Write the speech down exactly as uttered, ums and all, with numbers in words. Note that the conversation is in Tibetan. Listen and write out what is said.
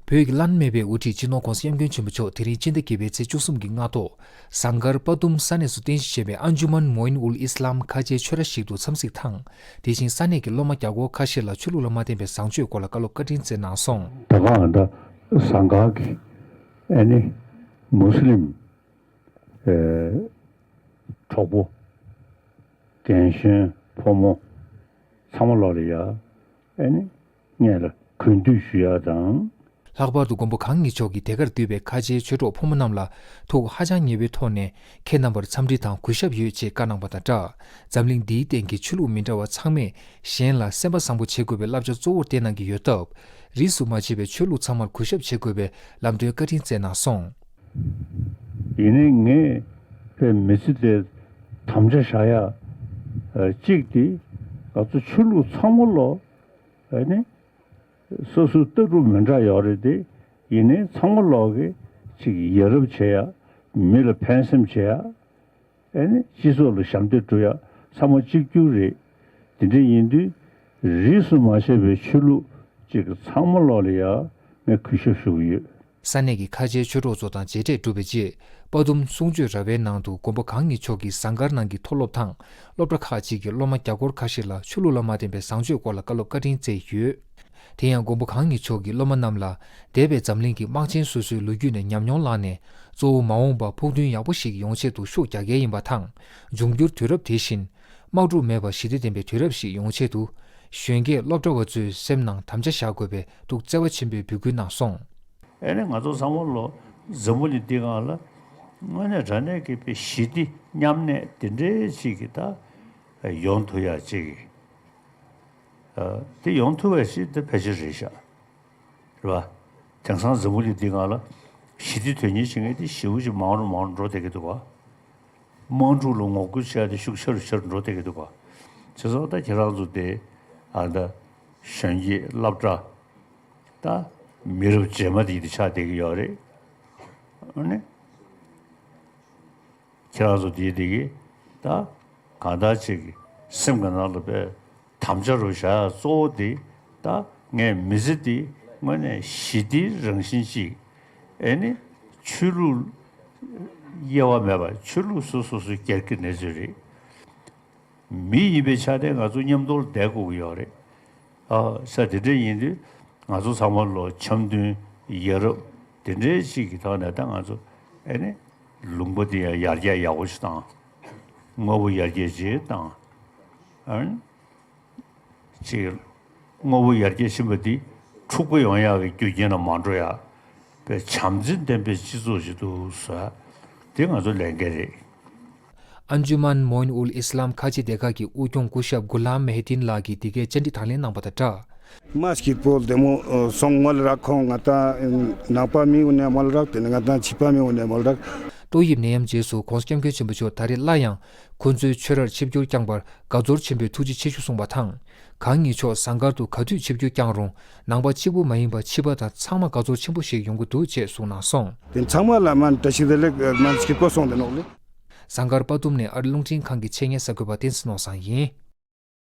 བོད་ཀྱི་བླ་ན་མེད་པའི་དབུ་ཁྲིད་སྤྱི་ནོར་༧གོང་ས་༧སྐྱབས་མགོན་ཆེན་པོ་མཆོག་དེ་རིང་སྤྱི་ཟླ་བརྒྱད་པའི་ཚེས་བཅུ་གསུམ་གྱི་སྔ་དྲོ། ཟངས་དཀར་དཔའ་གཏུམ་ས་གནས་སུ་རྟེན་གཞི་བྱས་པའི་ཨན་ཇུ་མན་མོ་ཨིན་ཨུལ་ཨི་སི་ལམ་ཁ་ཆེའི་ཆོས་ར་ཞིག་ཏུ་འཚམས་གཟིགས་དང་། དེ་བཞིན་ས་གནས་ཀྱི་སློབ་མ་བརྒྱ་སྐོར་ཁ་ཤས་ལ་ཆོས་ལུགས་ལ་མ་བརྟེན་པའི་བཟང་སྤྱོད་སྐོར་ལ་བཀའ་སློབ་བཀའ་དྲིན་སྩལ་གནང་སོང་། ད་ག་ཨ་ད་ཟངས་དཀར་གྱི་ཨ་ནི་མུ་སི་ལིམ་ཨེ་གྲོགས་པོ་རྒན་གཞོན་ཕོ་མོ་ཚང་མ་ལོག་ལ་ཡ་ཨེ་ནི་ངས་ལ་གུས་འདུད་ཞུ་ཡ་དང་། ལྷག་པར་དུ་མགོན་པོ་གང་ཉིད་མཆོག་གིས་དེ་གར་འདུས་པའི་ཁ་ཆེའི་ཆོས་གྲོགས་ཕོ་མོ་རྣམས་ལ་ཐུགས་ཧ་ཅང་མཉེས་པོའི་ཐོག་ནས་ཁྱེད་རྣམ་པར་འཚམས་འདྲི་དང་གུས་ཞབས་ཡོད་ཅེས་བཀའ་གནང་པ་དང་སྦྲགས། འཛམ་གླིང་འདིའི་སྟེང་གི་ཆོས་ལུགས་མི་འདྲ་བ་ཚང་མས་གཞན་ལ་སེམས་པ་བཟང་པོ་བྱེད་དགོས་པའི་བསླབ་བྱ་གཙོ་བོར་བསྟན་གནང་གི་ཡོད་སྟབས། རིས་སུ་མ་ཆད་པའི་ཆོས་ལུགས་ཚང་མར་གུས་ཞབས་བྱེད་དགོས་པའི་ལམ་སྟོན་བཀའ་དྲིན་སྩལ་གནང་སོང་། ཡིན་ནའི་ངས་དཔེ་མི་ཚེ་དེ་དམ་བཅའ་བཞག་ཡ་གཅིག་དེ་ང་ཚོ་ཆོས་ལུགས་ཚང་མ་ལོ་ཨ་ནི་སོ་སོའི་ལྟ་གྲུབ་མི་འདྲ་ཡོད་རེད་དེ། ཡིན་ནའི་ཚང་མ་ལོག་གི་གཅིག་ཡ་རབས་བྱེད་ཡ། མི་ལ་ཕན་སེམས་བྱེད་ཡ། ཨ་ནི་སྤྱི་ཚོགས་ལ་ཞབས་འདེགས་སྒྲུབ་ཡ་ཚང་མ་གཅིག་གྱུར་རེད། དེ་འདྲ་ཡིན་དུས་རིས་སུ་མ་ཆད་པའི་ཆོས་ལུགས་གཅིག་ཚང་མ་ལོག་ལ་ཡ་ངས་གུས་ཞབས་ཞུ་གི་ཡོད། ས་གནས་ཀྱི་ཁ་ཆེའི་ཆོས་གྲོགས་ཚོ་དང་མཇལ་འཕྲད་གྲུབ་པའི་རྗེས། དཔའ་གཏུམ་གསུང་ཆོས་ར་བའི་ནང་དུ་མགོན་པོ་གང་ཉིད་མཆོག་གིས་ཟངས་དཀར་ནང་གི་མཐོ་སློབ་དང་སློབ་གྲྭ་ཁག་ཅིག་གི་སློབ་མ་བརྒྱ་སྐོར་ཁ་ཤས་ལ་ཆོས་ལུགས་ལ་མ་བརྟེན་པའི་བཟང་སྤྱོད་སྐོར་ལ་བཀའ་སློབ་བཀའ་དྲིན་སྩལ་ཡོད། དེ་ཡང་མགོན་པོ་གང་ཉིད་མཆོག་གིས་སློབ་མ་རྣམས་ལ་འདས་པའི་འཛམ་གླིང་གི་དམག་ཆེན་སོ་སོའི་ལོ་རྒྱུས་ནས་ཉམས་མྱོང་བླངས་ནས། གཙོ་བོ་མ་འོངས་པ་ཕུགས་འདུན་ཡག་པོ་ཞིག་ཡོང་ཆེད་དུ་ཤུགས་རྒྱག་གལ་ཡིན་པ་དང་། འབྱུང་འགྱུར་དུས་རབས་དེ་བཞིན་དམག་འཁྲུག་མེད་པ་ཞི་བདེ་ལྡན་པའི་དུས་རབས་ཤིག་ཡོང་ཆེད་དུ། གཞོན་སྐྱེས་སློབ་གྲྭ་བ་ཚོའི་སེམས་ནང་དམ་བཅའ་བཞག་དགོས་པའི་ཐུགས་བརྩེ་བ་ཆེན་པོས་འབོད་སྐུལ་གནང་སོང་། ཨེ་ནས་ང་ཚོ་ཚང་མ་ལོ་འཛམ་བུ་གླིང་འདི་སྒང་ལ་དངོས་གནས་དྲང་གནས་ཀྱི་དཔེ་ཞི་བདེ་མཉམ་གནས་དེ་འདྲའི་ཅིག་གི་ད་ཡོང་ཐུབ་ཡ་ཅིག་གི་དེ་ཡོང་ཐུབ་པ་ཞིག་དེ་ཕལ་ཆེར་རེད་ཤག་རེད་བ། དེང་སང་འཛམ་བུ་གླིང་འདི་སྒང་ལ་ཞི་བདེ་དོན་གཉེར་བྱེད་མཁན་དེ་ཞེ་པོ་ཅིག་མང་རུ་མང་རུ་འགྲོ་བསྡད་ཀྱི་འདུག་ག་དམག་འཁྲུག་ལ་ངོ་རྒོལ་བྱས་ཏེ་ཤུགས་ཆེ་རུ་ཆེ་རུ་འགྲོ་བསྡད་ཀྱི་འདུག་ག་བྱས་ཙང་ད་ཁྱེད་རང་ཚོ་དེ་ཨ་ད་གཞོན་སྐྱེས་སློབ་གྲྭ་ད་མི་རབས་རྗེས་མ་དེ་ཡིན་དུ་ཆགས་བསྡད་ཀྱི་ཡོད་རེད། ཨ་ནི། ཁྱེད་རང་ཚོ་དེའི་དེ་གི་ད་གང་ལྟར་ཅིག་སེམས་ཀྱི་ནང་ལ་དཔེ་དམ་བཅའ་རུ་བཞག་ཡ་གཙོ་བོ་དེ་ད་ངས་མི་ཚེ་འདི་དངོས་གནས་ཞི་བདེའི་རང་བཞིན་ཅིག་ཨེ་ནི་ཆོས་ལུགས་དབྱེ་བ་མེད་པར་ཆོས་ལུགས་སོ་སོ་སོའི་སྒེར་གྱི་གནས་ཚུལ་རེད། མི་ཡིན་པའི་ཆ་ནས་ང་ཚོ་མཉམ་དུ་བསྡད་དགོས་ཀྱི་ཡོད་རེད། ཨ་ས་དེ་འདྲ་ཡིན་དུས་ང་ཚོ་ཚང་མ་ལོ་འཆམ་མཐུན་ཡ་རབས་དེ་འདྲའི་ཞིག་གི་ཐོག་ནས་ད་ང་ཚོ་ཨེ་ནི་ལུང་པ་འདི་ཡང་ཡར་རྒྱས་ཡག་པོ་ཞིག་བཏང་། དངོས་པོ་ཡར་རྒྱས་ཅིག་བཏང་། ཨ་ནི་ཅིག་དངོས་པོ་ཡར་རྒྱས་ཕྱིན་པ་འདི་འཁྲུག་པ་ཡོང་ཡག་གི་རྒྱུ་རྐྱེན་ལ་མ་འགྲོ་ཡག་པའི་བྱམས་བརྩེ་ལྡན་པའི་སྤྱི་ཚོགས་ཤིག་ཏུ་བཟོ་ཡག་དེ་ང་ཚོ་ལས་འགན་རེད། ཨན་ཇུ་མན་མོ་ཨིན་ཨུལ་ཨི་སི་ལམ་ཁ་ཆེ་སྡེ་ཁག་གི་དབུ་སྐྱོང་སྐུ་ཞབས་གུ་ལམ་མེ་ཧེ་ཏིན་ལགས་ཀྱིས་འདི་གའི་བཅར་འདྲི་དང་ལེན་གནང་པ་དང་སྦྲགས། མ་སྐྱིད་པོ་བདེ་མོ་སོང་མོལ་རག་ཁོང་ང་ད་ནང་པ་མི་འོ་ནས་མོལ་རག་དེ་ནས་ང་ད་ཕྱི་པ་མི་འོ་ནས་མོལ་རག་ཏོག་དབྱིབས་ནད་ཡམས་རྗེས་སུ་༧གོང་ས་༧སྐྱབས་མགོན་ཆེན་པོ་མཆོག་ད་རེས་སླར་ཡང་ཁོ་ཚོའི་ཆོས་རར་ཆིབས་བསྒྱུར་བསྐྱངས་པར་དགའ་ཚོར་ཆེན་པོས་ཐུགས་རྗེ་ཆེ་ཞུ་གསུངས་པ་དང་། གང་ཉིད་མཆོག་ཟངས་དཀར་དུ་ག་དུས་ཆིབས་བསྒྱུར་བསྐྱངས་རུང་ནང་པ་གཅིག་པུ་མ་ཡིན་པར་ཕྱི་པ་དང་ཚང་མ་དགའ་ཚོར་ཆེན་པོ་ཞིག་ཡོང་གི་འདུག་ཅེས་གསུངས་གནང་སོང་། དེ་ཚང་མ་ལ་མ་བཀྲ་ཤིས་བདེ་ལེགས་མ་སྐྱིད་པོ་སོང་དེ་ནོག་ལེ། ཟངས་དཀར་དཔའ་གཏུམ་ནས་ཨ་རི་རླུང་འཕྲིན་ཁང་གི་ཆེད་གཉེར་གསར་འགོད་པ་བསྟན་འཛིན་ནོར་བཟང་ཡིན།